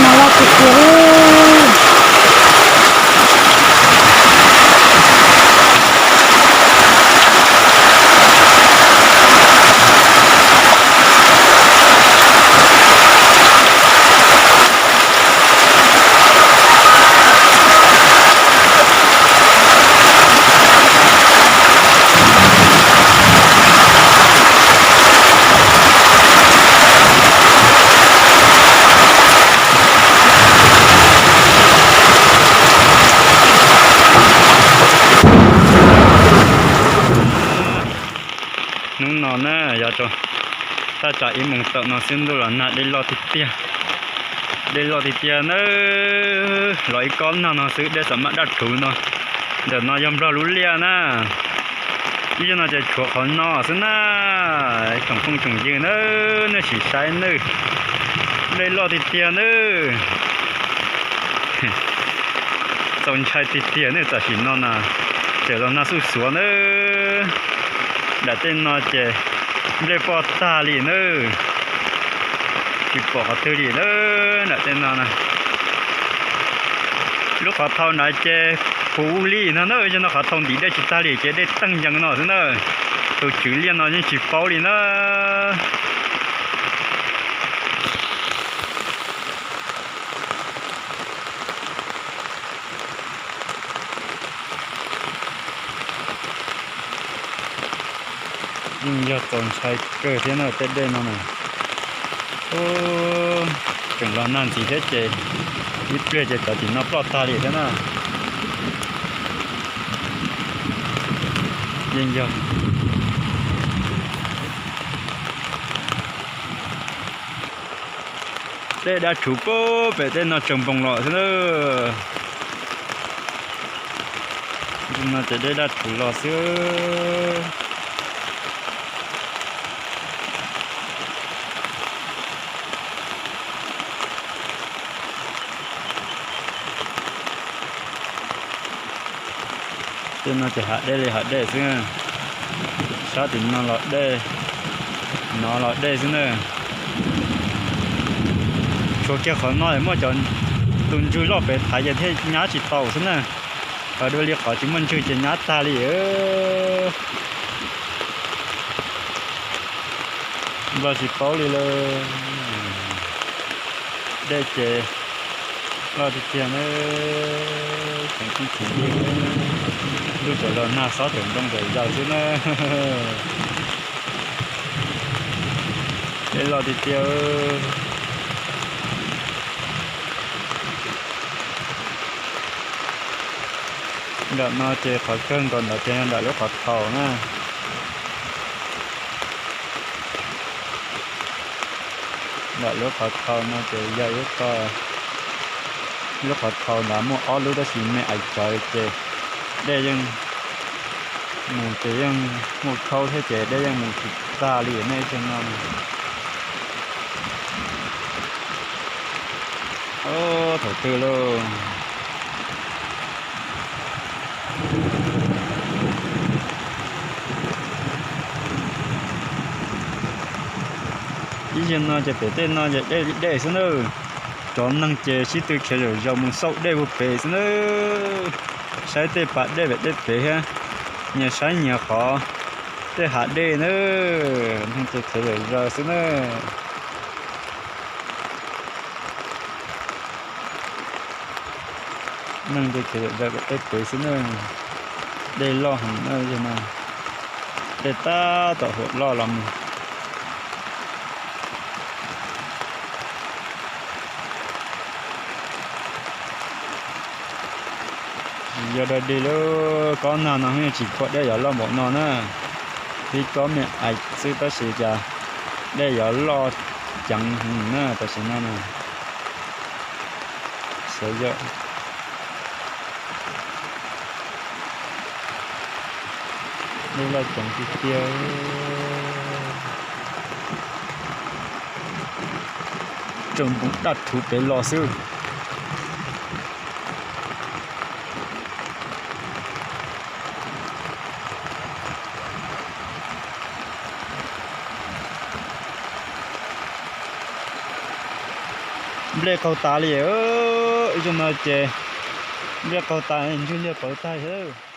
no loj tiag tiag. Hnub no na yog rau thaj tsam ib moos tawm no xwb ntuj los nag dej loj tiag tiag. Dej loj tiag tiag na, los ib kob nag no xwb dej xam maj daj rhuv no. Ntawm no yog Nplog lub liaj na. Ib zaug no ces tshuav qhov no xwb na. Tsoom phooj tsoom ywg na, nej sim saib nawb, dej loj tiag tiag nawb. Txaus ntshai tiag tiag nawb, tam sim no na tseem los nag xuj xuav nawb. Nram tej no ces nplej poj tag li nawb, tsis pom qhov twg li nawb nram tej no na. Lub qhov thau nrad ces puv li no na, yog no qhov thau ntim dej tsis tag li ces dej teeg yees no xwb na. Tus tswv liaj no yeej tsis paub li na. Yeej yog txaus ntshai kawg thiab na tej dej no na. Tseem los nag ntxiv thiab ces ib pliag ces cov tim no ploj tag li thiab na. Yeej yog dej daj rhuv pem tej no tsaws npoos los xwb na. No ces dej daj rhuv los xwb. Tej no ces hav dej li hav dej xwb. Sab tim no los dej, no los dej xwb na. Tshuav kiag qhov no muaj cov tus ntswg loj pem thaiv ces thiaj nyab tsis tau xwb na. Ho dua li qhov tsis muaj ntswg ces nyab tag li. Nplog tsis paub li lawm. Dej ces loj tiag tiag na. Tseem tsis txim li, ntuj tseem los nag xob tseem nroo tseem zaws xwb na. Dej loj tiag tiag. Nram no ces qhov kawg nkaus ntawd ces yog nram lub qhov thau na. Nram lub qhov thau no ces yog ib qho, lub qhov thau ntawd muaj ob lub tab sis me ais tsawv ces dej yeej mus ces yeej muaj khaub thiab ces dej yeej mus tsis tag li nej ib zaug no. Thaum twg lauj? Ib zaug no ces pem tej no ces dej li dej xwb na. Cov neeg ces sib tw khiav zom zaws mus xauj dej puag pem xwb na. Saib tej pas dej pem tej pem thiab, nyias saib nyias qhov tej hav dej na. Neeg ces khiav zom zaws xwb na. Neeg ces khiav zom zaws pem tej pem xwb na. Dej loj heev na, dej tab tom huam loj los mus. Yog dog dig lub kob nag no yeej tsis khuam dej yuav loj npaum no na. Tib kob me ais xwb tab sis cas dej yuav loj ceev heev na tam sim no na. Xyov yog dej loj ceev tiag tiag. Tsaws npoos daj rhuv pem los xwb. Nplej qaug tas li, ib zaug no ces nplej qaug tas, ntsuj liaj pauv tag li.